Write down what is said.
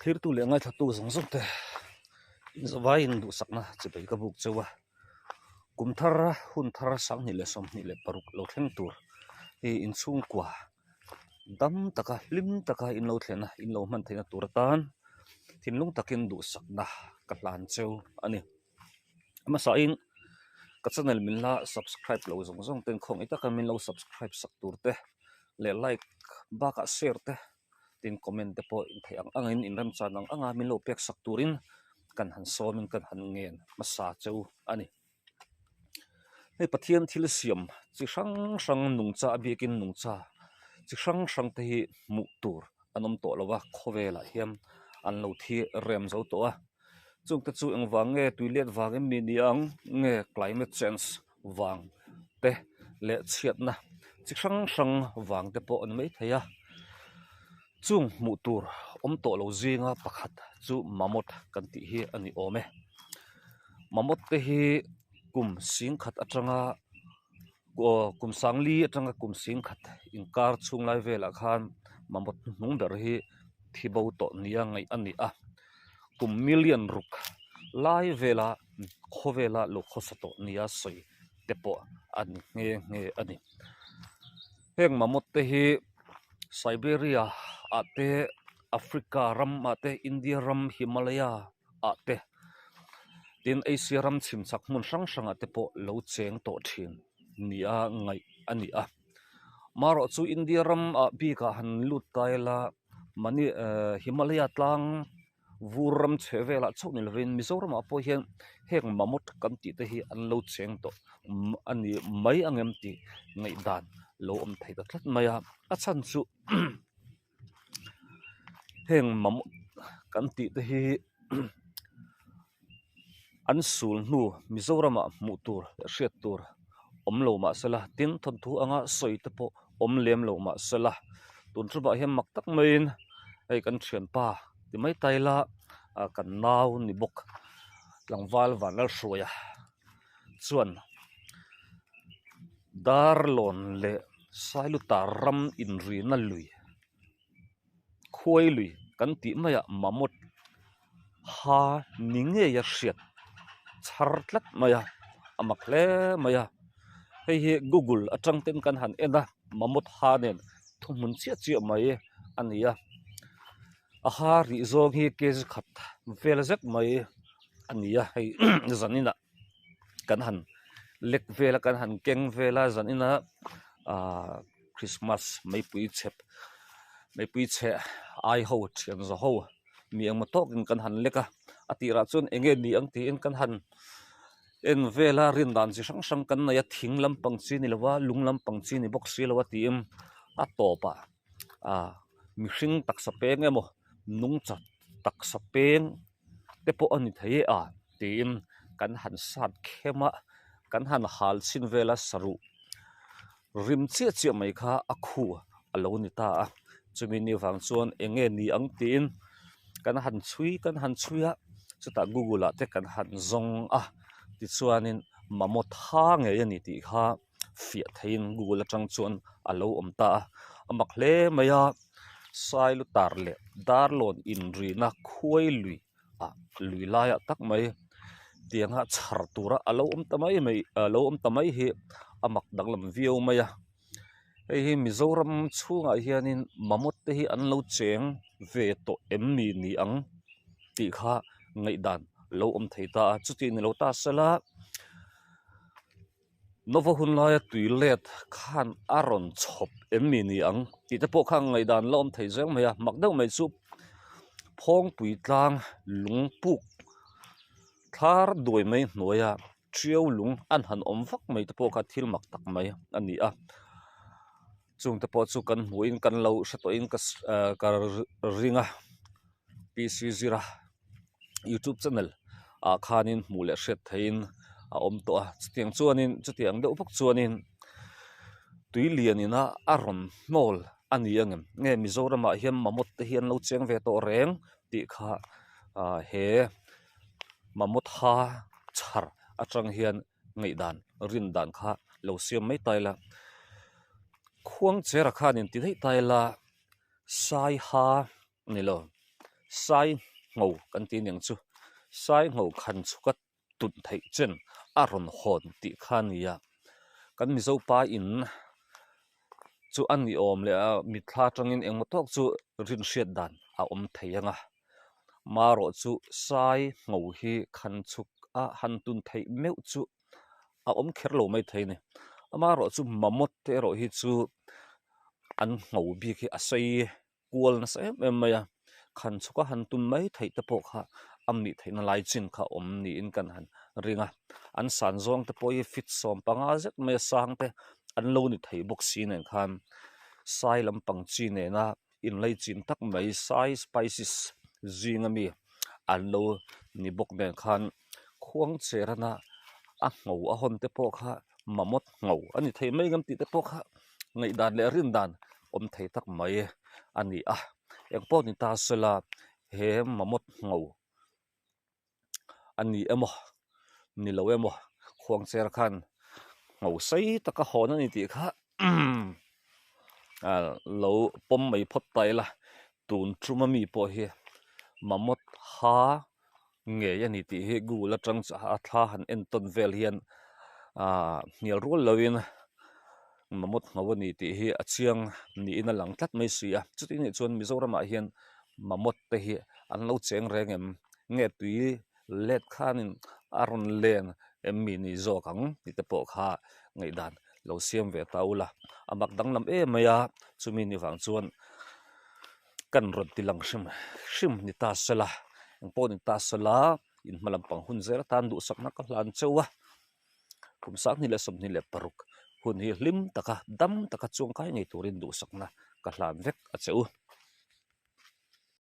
Thlirtu leh ngaithlatu zawng zawng te zavaiin duhsakna chipei ka buk cheu a, kum thar hun thar 2026 lo thleng tur hi inchhungkua dam taka hlim taka in lo thlen a in lo hman theihna tur atan thinlung takin duhsakna ka hlan cheu a ni. Hmasain ka channel min la subscribe lo zawng zawng ten khawngaih taka min lo subscribe sak tur te leh like bakah share te tin comment te pawh in theih ang angin in remchan ang anga min lo pek sak turin kan han sawmin kan han ngen hmasa cheu a ni. Hei Pathian thil siam chi hrang hrang nungcha a biakin nungcha chi hrang hrang te hi hmuh tur an awm tawh lo a khawvelah hian an lo thi rem zo tawh a chungte chu engvang nge tui let vang em mi ni ang nge climate change vang te leh chhiatna chi hrang hrang vang te pawh a ni maithei a chung hmuh tur awm tawh lo zinga pakhat chu mamawt kan tih hi a ni awm e mamawt te hi kum singkhat atanga aw kum sangli atanga kum singkhat inkar chhung lai velah khan mamawt hnuhnung ber hi thi bo tawh nia ngaih a ni a kum million ruk lai vela khawvela lo khawsa tawh nia sawi te pawh a ni nghe nghe a ni heng mamawt te hi Siberia ah te Africa ram ah te India ram Himalaya ah te tin Asia ram chhim chak hmun hrang hrang ah te pawh lo cheng tawh thin nia ngaih a ni a marawh chu India ram ah bik ah han lut ta ila mahni ehh Himalaya tlang vur ram chheh velah chauh ni lovin Mizoramah pawh hian heng mamawt kan tih te hi an lo cheng tawh a ni mai ang em tih ngaihdan lo awm thei ta tlat mai a a chhan chu heng mamawt kan tih te hi an sul hnu Mizoramah hmuh tur leh hriat tur awm lo mah sela tin thawnthu anga sawi te pawh awm lem lo mah sela tun ṭumah hian mak tak maiin hei kan ṭhianpa ti mai ta ila ah kan nau ni bawk tlangval Vanlalhruaia chuan Darlawn leh Sailutar ram inrina lui. Khuai lui kan tih maiah mamawt ha ni ngei a hriat chhar tlat mai a, a mak hle mai a. Hei hi google atang ten kan han en a, mamawt ha nen thuhmun chiah chiah mai a ni a. A ha rih zawng hi kg khat vel zet mai a ni a, hei zaninah. kan han lek vel a kan han keng vel a zanin a ahh christmas meipui chhep meipui chheh ai ho thian za ho mi engmaw tawkin kan han lek a a tirah chuan eng nge ni ang tiin kan han en vel a rin dan chi hrang hrang kan nei a thing lampang chi ni lova lung lampang chi ni bawk si lo a tiin a tawpah ah mihring taksa peng emaw nungcha taksa peng te pawh a ni thei e a tiin kan han sat khem a kan han hal chhin vel a saruh rim chiah chiah mai kha a khu a lo ni ta a chumi ni vang chuan eng nge ni ang tiin kan han chhui kan han chhui a chutah google ah te kan han zawng a tichuanin mamawt tha ngei a ni tih kha fiah theiin google atang chuan a lo awm ta a a mak hle mai a Sailutar leh Darlawn inrina khuai lui ah lui laiah tak mai tianga chhar tura a lo awm ta mai mai a lo awm ta mai hi a mak danglam viau mai a hei hi Mizoram chhungah hianin mamawt te hi an lo cheng ve tawh em ni ni ang tih kha ngaihdan lo awm thei ta a chuti ni lo ta sela. Nova hun laia tui let khan a rawn chhawp em mi ni ang tih te pawh kha ngaihdan la awm thei zel mai a mak deuh mai chu phawngpui tlang lung puk thlar duai mai hnuaia tiau lung an han awm vak mai te pawh kha thil mak tak mai a ni a chung te pawh chu kan hmuhin kan lo hre tawhin ka ka ring a P C Zira youtube channel ah khanin hmuh leh hriat theihin a awm tawh a chutiang chuanin chutiang deuh bawk chuanin tui lian ina a rawn hnawl a ni ang em nge Mizoram ah hian mamawt te hi an lo cheng ve tawh reng tih kha ah he mamawt ha chhar atang hian ngaihdan rin dan kha lo siam mai ta ila khuangchera khanin ti daih ta ila saiha. Ni lo. Sai ngho kan ti aniang chu, sai ngho khan chhuka tun theih chen a rawn hawn tih kha a ni a. Kan Mizo pa in chu a ni awm leh a, mitthla atangin engmaw tawk chu rinhriat dan a awm thei ang a. Marawh chu sai ngho hi khan chhuk a han tun theih meuh chu a awm kher lo mai thei a ni. Amaherawh chu mamawt te erawh hi chu an ngho bik hi a sei kual nasa em em mai a, khan chhuka han tum mai theih te pawh kha a mih theihna lai chin kha awm niin kan han ring a, an san zawng te pawh hi fit 15 zet mai a sang te an lo ni thei bawk si nen khan sai lampang chi nena inlei chin tak mai sai spices zinga mi an lo ni bawk nen khan khuang cherana a ngho a hawn te pawh kha mamawt ngho a ni thei mai ngam tih te pawh kha ngaihdan leh rindan awm thei tak mai a ni a, engpawh ni ta sela he mamawt ngho a ni emaw ni lo emaw khuang cher khan ngho sei taka hawn a ni tih kha lo pawm mai phawt ta ila tun tum ami pawh hi mamawt ha ngei a ni tih hi Google atang a thla han en tawn vel hian ah hnial rual loin mamawt ngho a ni tih hi a chiang niin a lang tlat mai si a chuti nih chuan Mizoramah hian mamawt te hi an lo cheng reng em nge tui let khanin a rawn len em mi ni zawk ang tih te pawh kha ngaihdan lo siam ve ta ula a mak danglam em mai a chumi ni vang chuan. Kan rawn ti lang hrim hrim ni ta sela, engpawh ni ta sela, in hma lampang hun zel atan duhsakna ka hlan cheu a, kum 2026 hun hi hlim taka dam taka chuangkai ngei turin duhsakna ka hlan vek a che u.